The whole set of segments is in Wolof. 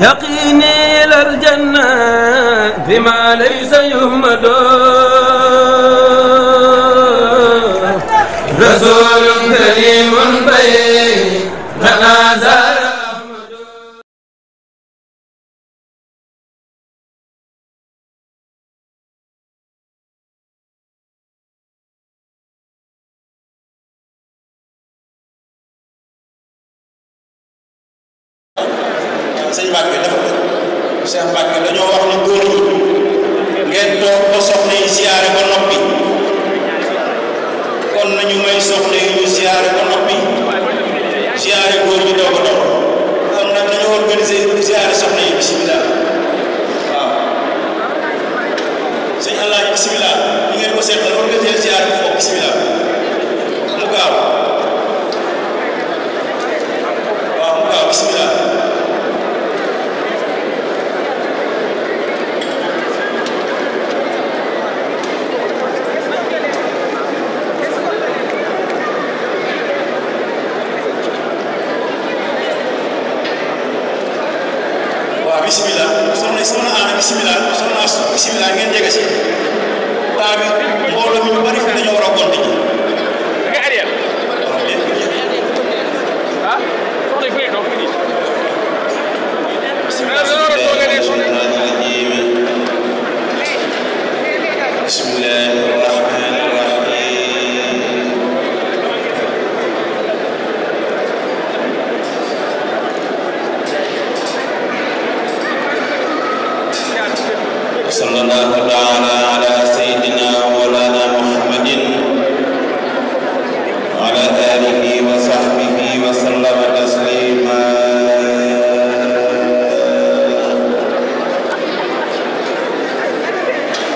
يقيني إلى الجنة بما ليس يهمد رسول كريم بيننا زار أحمد. sëñ Mbacke dafa Cheikh Mbacke dañoo wax ni góor ñi ngeen toog ba soxna yi siyaare ba noppi kon nañu may soxna yi ñu siyaare ba noppi siyaare góor ñi doog a doog kon nag dañoo organiser siyaare soxna yi bisimilah waaw sëñ Allah bisimilah ñi ngeen ko seetal organiser siyaare bi foofu bisimilah mu gaaw waaw mu gaaw bisimilah. bismillah soxna Ana bismillah soxna Astu bismillah ngeen jege si taa bi mbooloo mi ñu bari fi dañoo war a gonte ji nga arrière ah soxna fi toog fi صلى الله تعالى على سيدنا مولانا محمد وعلى آله وصحبه وسلم تسليما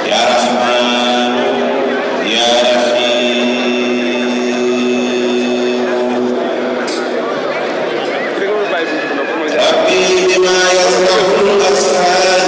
يا رحمن يا رحيم ربي بما يصلح الأسهال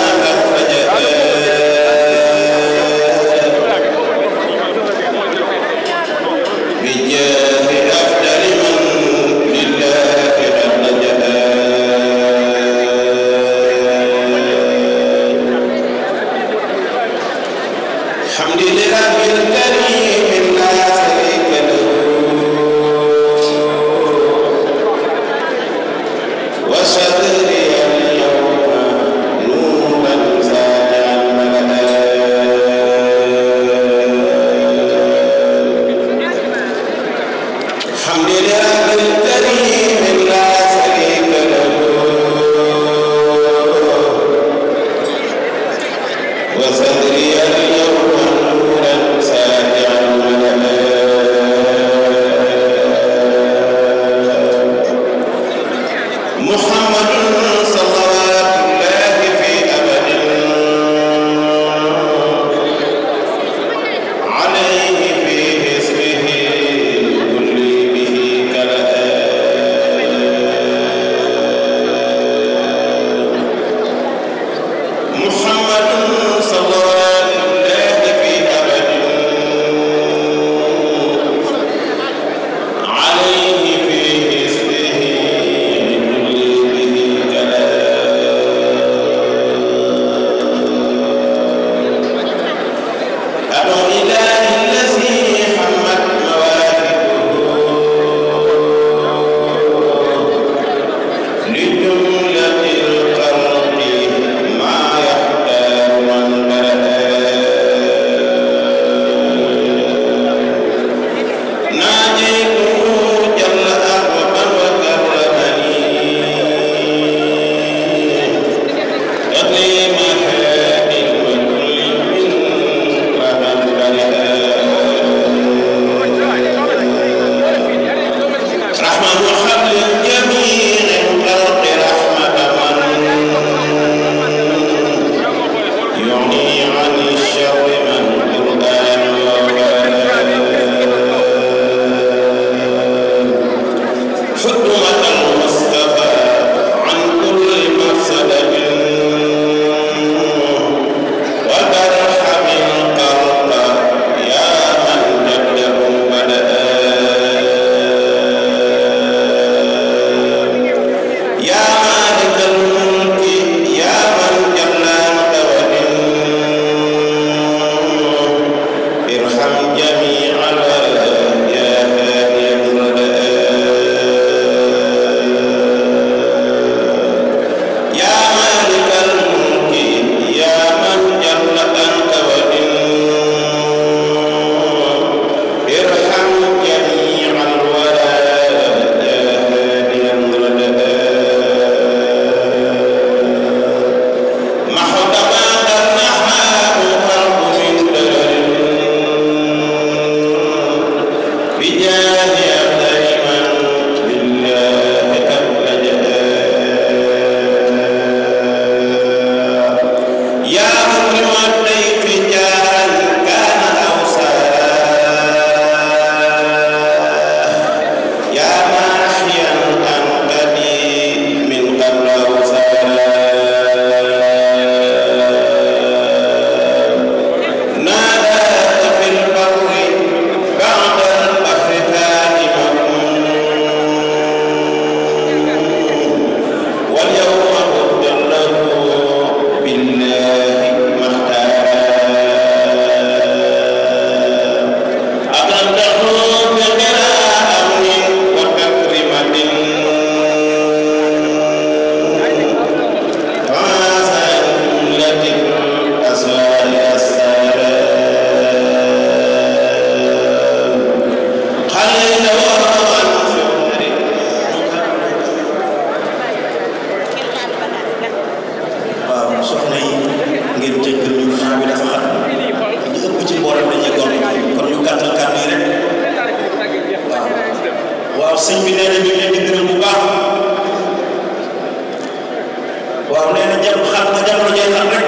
waaw nee na jëm xam nga jamono jee xam rek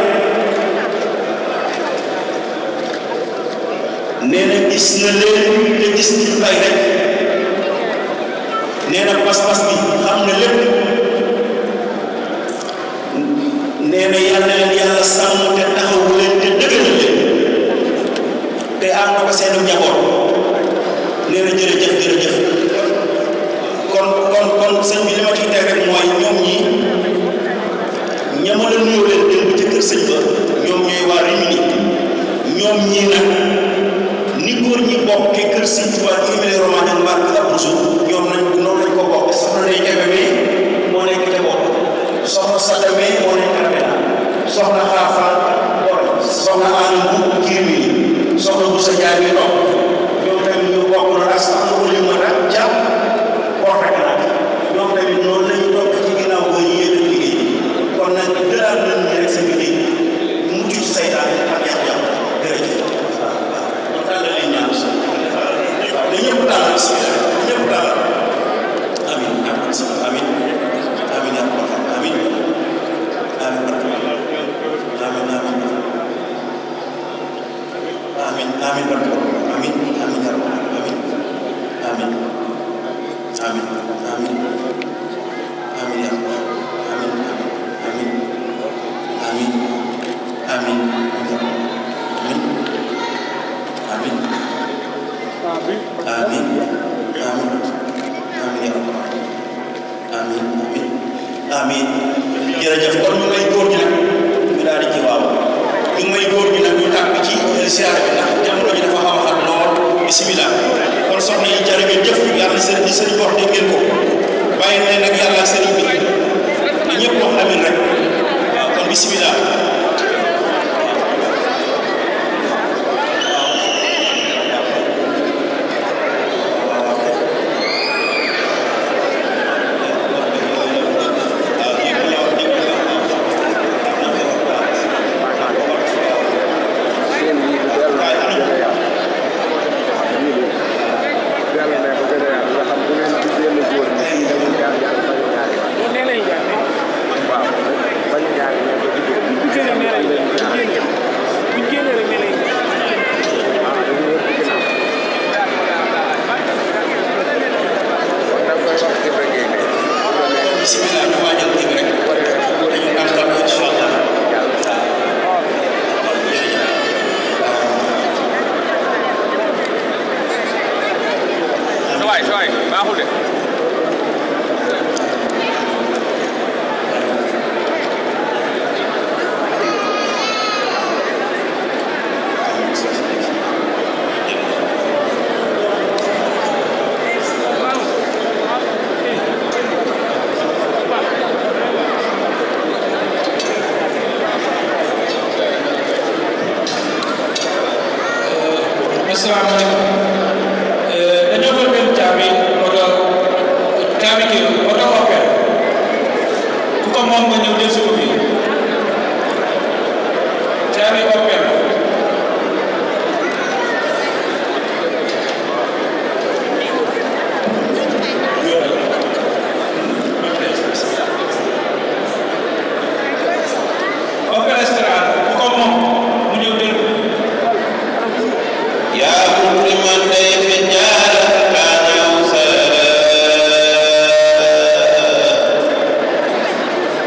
nee na gis na leen te gis ci bay rek nee na pas-pas bi xam na lépp nee na yàlla leen yàlla sàmm te taxawu leen te dëgëral leen te am na ko seen njaboot nee na jërëjëf jërëjëf kon sëñ bi li ma ciy teg rek mooy ñoom ñi ñama la nuyoo leen démb ci kër sëñ ba ñoom ñooy waa Rimini ñoom ñii nag ni góor ñi bokkee kër sëñ Tuubaa ci Emilie Romagna Mbarka Abruzzo ñoom noonu lañ ko bokk soxna Ndeye Kébé mi moo nekk ca bopp soxna Sada mi moo nekk Armena soxna Xaafaan Boy soxna Anam bu Kirmini soxna bu sa jaay mi toog ñoom tamit ñu bokk noonu ak sax lu ko li mën a jàpp porte kanam ñoom tamit noonu lañu topp ci ginnaaw boo ñu yéen liggéey kon nag gëlaat nañ ñu rek sa liggéey mucc ci saytaane ak yàqu-yàqu jërëjëf waaw waaw tàllal leen ñaan da ñëpp tàllal bismillah ñëpp tàllal amin amin amin ya rabbal amin amin amin amin amin barke amin amin ya rabbal amin amin amin amin amin ya rabbal amin amin amin amin amin amin amin amin ya rabbal amin amin amin jërëjëf kon ñu may góor ñi nag ñu daal di ci waaw ñu may góor ñi nag ñu tàgg ci siyaare bi ndax jamono ji dafa xaw a xam lool bismillah kon soxna yi jërë ngeen jëf yàlla sëriñ bi sëriñ wax dégg ngeen ko bàyyi ne nag yàlla sëriñ bi na ñëpp wax amin rek waaw kon bismillah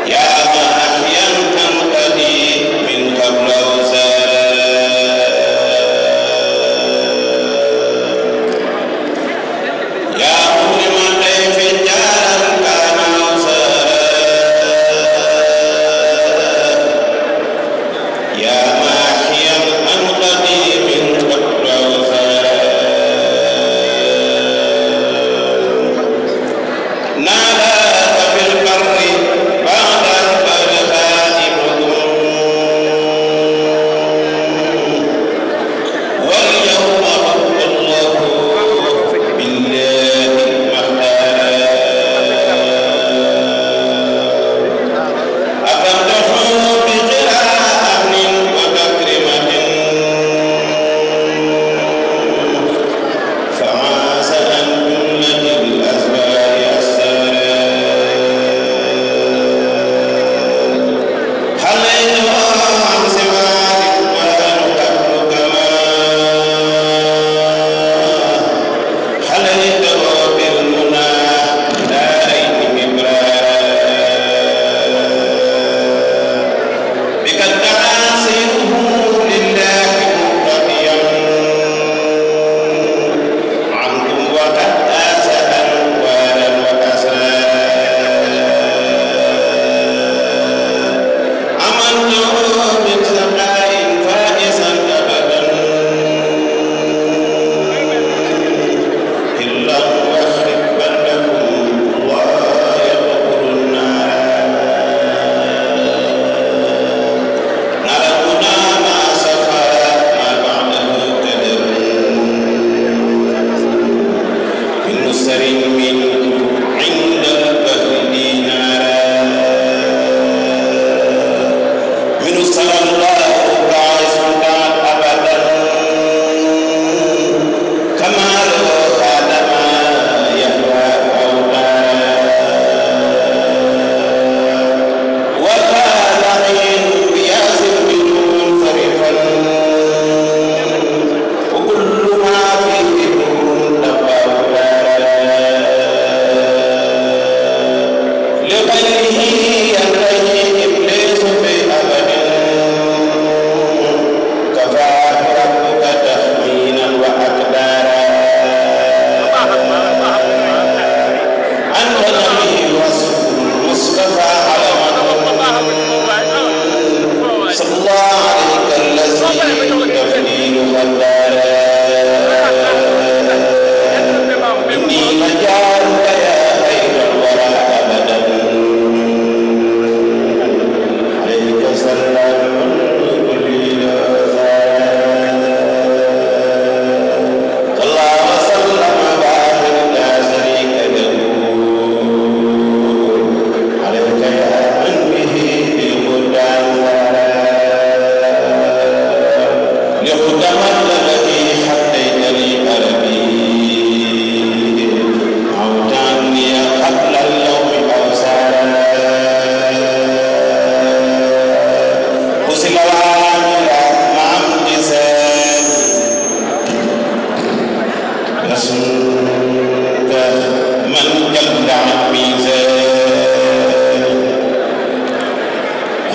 يا من أحيا القديم من قبل وسار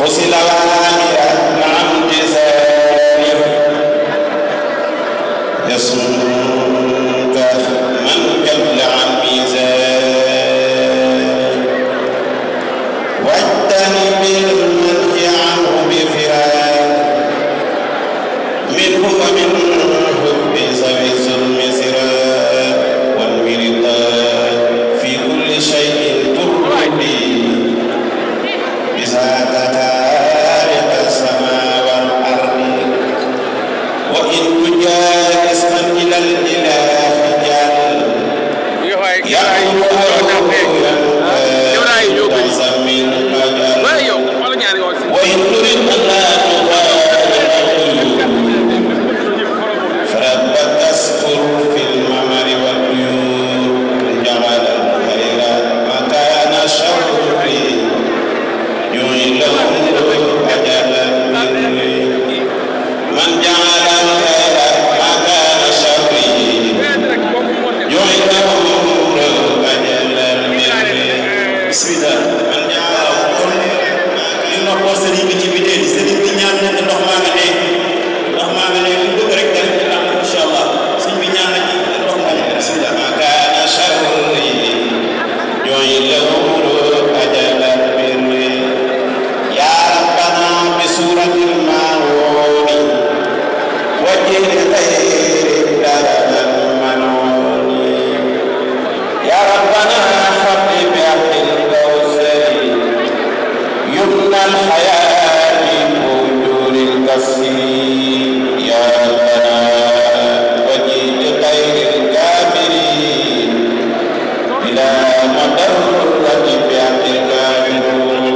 خسل وامرا مع امتثاله يصونك من كل عن ميزان واجتنب المنهي عنه بفرار منه ومن حب ذوي الظلم سرار والمرضى في كل شيء تربي بذاك خالق السماء والارض وان تجالس من الى الاله جل وإن تريد أن لا تغادر فربك اذكر في الممر والطيور من جعل الخير مكان الشر يعينه أجل البر من جعل الخير مكان الشر يعينه أجل البر بسم الله من جعل no ko sëriñ bi ci bidéel sëriñ bi ñaan na ndox maa nga ne lu bëgg rek dara ci am inshallah sëriñ bi ñaan na ci ndox maa nga bismillah ma kana sharri joy lawru ajala birri ya rabbana bi suratil ma'uni wajhi khayri daral manuni ya rabbana habbi bi abdil kawsari يمنى الحياة بوجود الكسر يا ربنا وجيء خير الكافرين بلا مضرة بعد الكافرون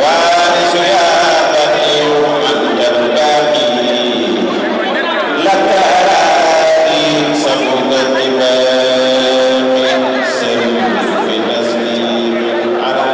وارث يا بديع أنت الباقي لك أرادي صفوك الدماء سلم في تسليم على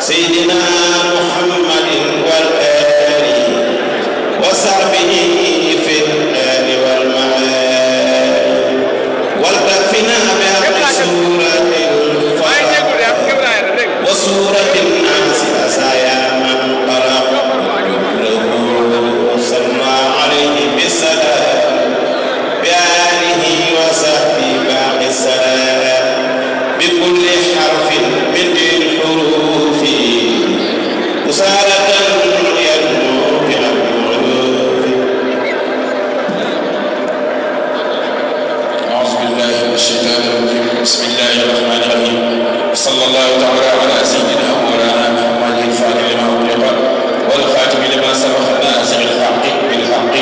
سيدنا محمد والآل وصحبه في الآل والمعال والتكفنا بحق سورة الفرق وسورة الناس أسايا من قرأ له صلى عليه بالسلام بآله وصحبه بعد السلام بكل حرف من الحروف وسالة يدنو بالعروف. أعوذ بالله من الشيطان الرجيم بسم الله الرحمن الرحيم صلى الله تعالى على سيدنا مولانا محمد الفاتح لما أغلق والخاتم لما سبق الناصر الحق بالحق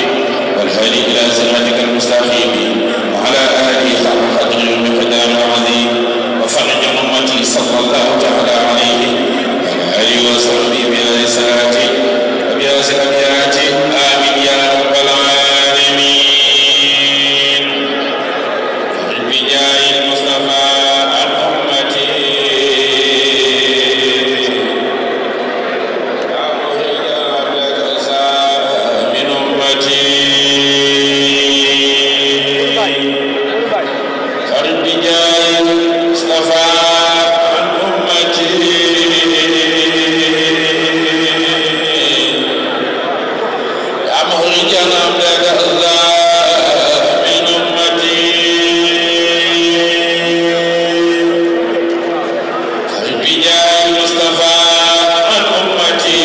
والهادي إلى صراطك المستقيم وعلى آله حق قدره ومقداره العظيم وفرج أمتي صلى الله تعالى عليه وآله وصحبه بهذه الصلاة وبهذه الأبيات آمين يا رب العالمين. بجاه المصطفى عن أمتي يا مخرج الأبيات من أمتي بجاه المصطفى عن أمتي يا مخرج الأبيات من أمتي بجاه المصطفى عن أمتي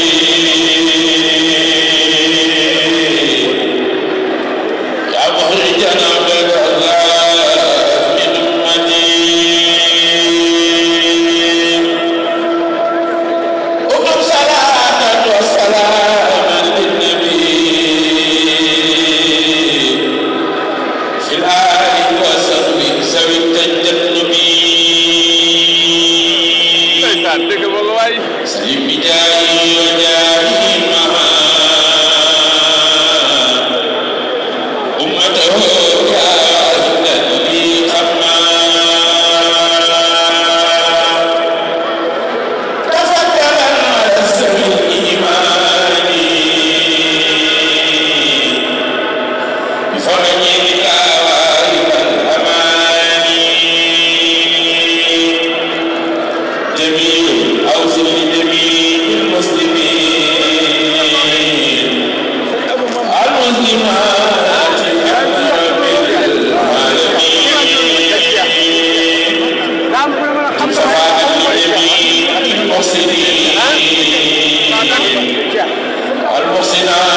أنفسنا